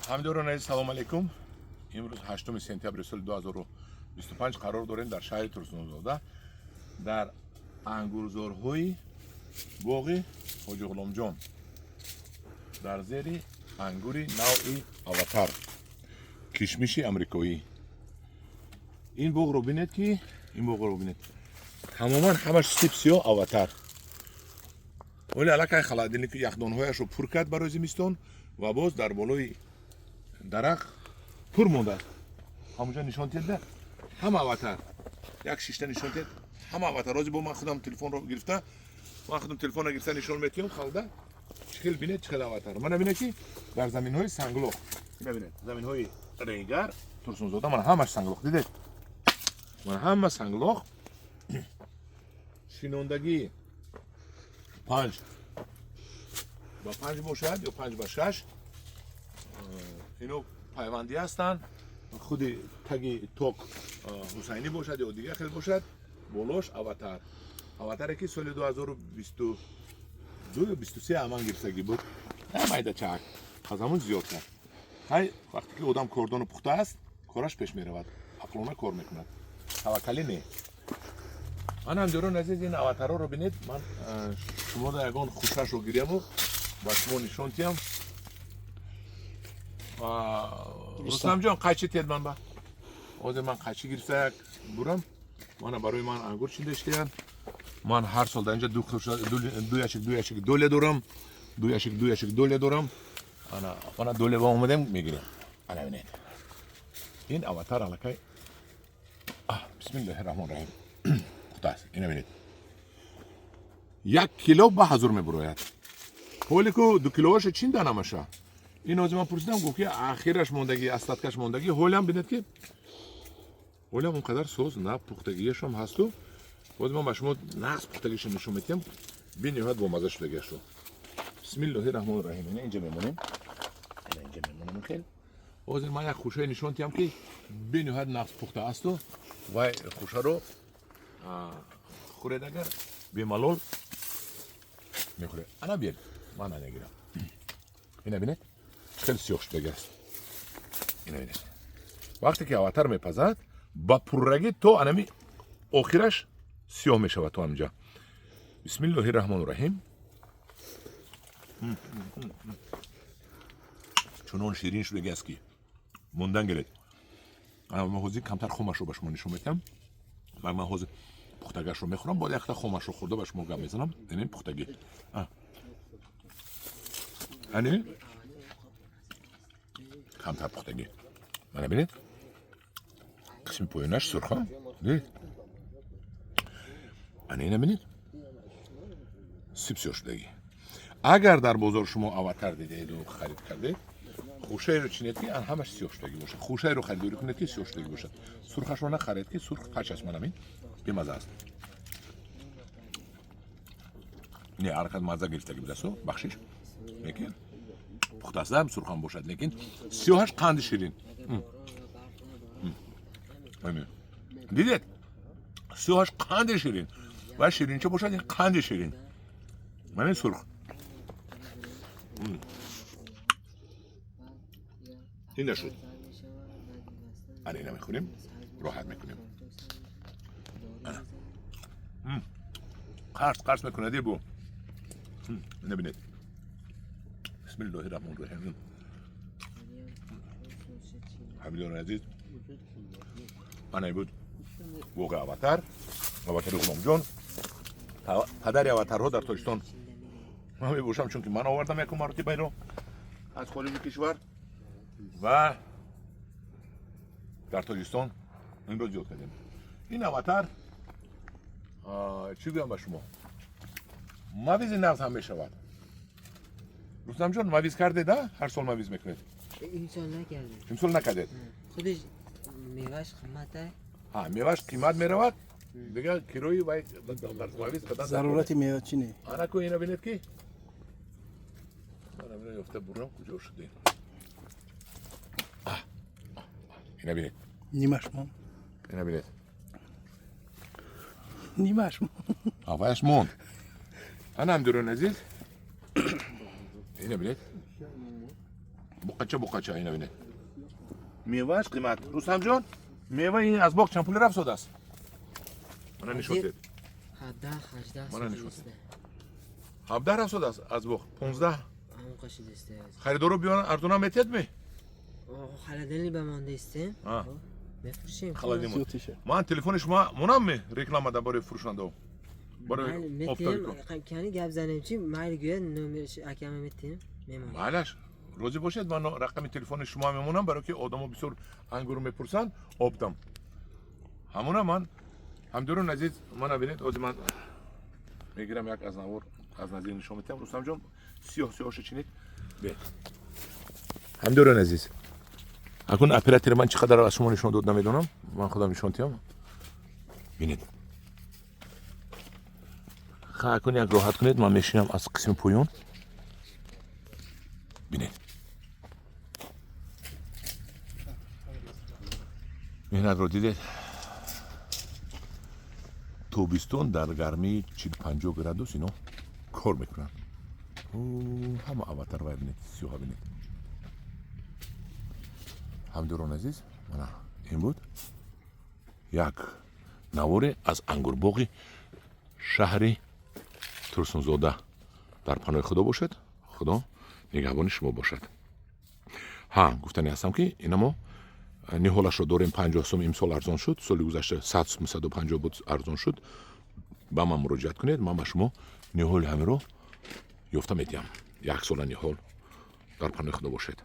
Ҳамдиёрони азиз, салом алейкум. Имрӯз 8 сентябри соли 2025 қарор дорем дар шаҳри Турсунзода, дар ангурзорҳои боғи Ҳоҷи Ғуломҷон, дар зери ангури навъи Аватар, кишмиши амрикоӣ. Ин боғро бинед, ки ин боғро бинед, тамоман ҳамаш сип сиёҳ Аватар. Вале аллакай холодильник яхдонҳояшро пур кард барои зимистон ва боз дар болои дарахт пур мондааст. Ҳамонҷо нишон диҳед, ҳама Аватар. Як шишта нишон диҳед, ҳама Аватар. Ҳозир бо ман худам телефонро гирифта, ман худам телефонро гирифта нишон метиҳам халда. Чӣ хел бинед, чӣ хел Аватар. Мана бинед, ки дар заминҳои санглох, ина бинед, заминҳои Регар, Турсунзода, мана ҳамаш санглох, дидед? Мана ҳама санглох. Шинондагӣ 5 ба 5 бошад ё 5 ба 6, ино пайвандӣ ҳастанд. Худи таги ток Ҳусайнӣ бошад ё дигар хел бошад, болош Аватар. Аватаре ки соли 2022 ё 23 аман гирифтагӣ буд, майда чак, аз ҳамун зиёд кард. Ҳай, вақте ки одам кордону пухта аст, кораш пеш меравад, ақлона кор мекунад, таваккалӣ не. Ман, ҳамдиёрони азиз, ин аватарҳоро бинед. Ман шумо да ягон хушашро гиряму ба шумо нишон тиҳам. Рустамҷон, қайчи тиҳед ман ба. Ҳозир ман қайчи гирифта як бурам. Мана, барои ман ангур чинда иштиянд. Ман ҳар сол дар инҷа ду ящик, ду ящик доля дорам, ду ящик, ду ящик доля дорам. Ана, мана доля ба омадем, мегирем. Ана бинед, ин Аватар аллакай, бисмиллоҳи раҳмони раҳим, пухта аст. Ина бинед, 1 кило ба 1000 мебурояд. Ҳоле ку 2 килоаша чин намаша. Ин ҳозир ман пурсидам, гуфт, ки ахираш мондагӣ, остаткаш мондагӣ. Ҳолиам бинед, ки ҳолиам он қадар соз на пухтагиашам ҳасту. Боз ман ба шумо нағз пухтагиашо нишон медиҳам, бениҳоят бомаза шудагиашро. Бисмиллоҳи раҳмони раҳим. Ина инҷа мемонем, ина инҷа мемонем. Хел ҳозир ман як хушае нишон диҳам, ки бениҳоят нағз пухта асту. Вай хушаро хӯред, агар бемалол мехӯред. Ана биед, ман ана гирам. Ина бинед, хеле сиёҳ шудаги аст. Ина бинед, вақте ки Аватар мепазад, ба пуррагӣ то анами охираш сиёҳ мешавад, то ҳаминҷа. Бисмиллоҳи раҳмону раҳим. Чунон ширин шудаги аст, ки мондан гиред. Ман ҳозир камтар хомашро ба шумо нишон медиҳам. Ман ҳозир пухтагашро мехӯрам, бояд якта хомашро хӯрда ба шумо гап мезанам. Ин пухтагӣ, ани камтар пухтагӣ. Мана бинед, қисми поёнаш сурха, дидед? Ана ина бинед, сип сиёҳ шудагӣ. Агар дар бозор шумо Аватар дидеду харид кардед, хушаеро чинед, ки ҳамаш сиёҳ шудагӣ бошад. Хушаеро харидорӣ кунед, ки сиёҳ шудагӣ бошад. Сурхашро нахаред, ки сурх пач аст, манамин бемаза аст. Не, ҳаракат мазза гирифтагӣ будасту, бахшиш, лекин пухтаастам, сурхам бошад, лекин сиёҳаш қанди ширин. Дидед, сиёҳаш қанди ширин ва ширинча бошад, ин қанди ширин. Ман сурх ин нашуд. Ана ина мехӯрем, роҳат мекунем. Қарс қарс мекунад бу. Ина бинед, бисмиллоҳи раҳмони раҳим. Ҳамидони азиз, ана буд боғи Аватар, Аватари Ғуломҷон, падари аватарҳо дар Тоҷикистон ман мебошам, чунки ман овардам якум маротиба иро аз хориҷи кишвар ва дар Тоҷикистон инро зиёд кардем. Ин Аватар, чӣ гӯям ба шумо, мавизи нағз ҳам мешавад. Рустамҷон, мавиз кардед? А ҳар сол мавиз мекунед? Имсол накардем. Имсол накардед? Худиш меваш қиммат. Ҳа, меваш қимат меравад, дигар кирои вай мавиз қадан. Зарурати мева чи не? Ана ку, ина бинед, ки ман ина ёфта бурам, куҷо шудем? Ина бинед. Нимаш мон. Ина бинед. Нимаш мон. Аваяш монд. Ана, ҳамдирони азиз, ина бинед. Буқати. Буқача буқача, ина бинед. Мевааш қимат. Рустамҷон, мева ин аз боғ чанд пули рафт содааст? Мана нишон дед. 17, 18 Мана нишон. шудааст. 17 рафт содааст аз боғ, 15. Ҳамонқа шудааст. Харидоро биёран, арзонам метиҳад ми? Холодильник ба мондаистем. А. Мефурӯшем. Холодильник. Зиёд тиша. Ман телефони шумо монам ми реклама да барои фурӯшандао, барои оптовико? Метем, кани гап занем, чи майли гӯяд, номерш акама метем. Мемонем. Майлаш, розӣ бошед, ман рақами телефони шумо мемонам, барое ки одамо бисёр ангуру мепурсанд оптом. Ҳамона ман ҳамдурон азиз, мана бинед, ҳозир ман мегирам, як аз навор аз наздик нишон медиҳам. Рустамҷон, сиёҳ сиёҳша чинед. Бе, ҳамдурон азиз, акун оператори ман чӣ қадар аз шумо нишон дод, намедонам, ман худам нишон диҳам. Бинед, ха, акун як роҳат кунед, ман мешинам аз қисми поён. Бинед, меҳнатро дидед. Тобистон дар гармии 40-50 градус ино кор мекунанд. Ҳама аввалтар вай бинед, сиёҳа бинед. Ҳамдурон азиз, мана ин буд як наворе аз ангурбоғи шаҳри Турсунзода. Дар паноҳи Худо бошед, Худо нигаҳбони шумо бошад. Ҳа, гуфтани ҳастам, ки ина мо ниҳолашро дорем 50 сум. Имсол арзон шуд, соли гузашта 100 сум, 150 буд, арзон шуд. Ба ман муроҷиат кунед, ман ба шумо ниҳоли ҳаминро ёфта медиҳам, як сола ниҳол. Дар паноҳи Худо бошед.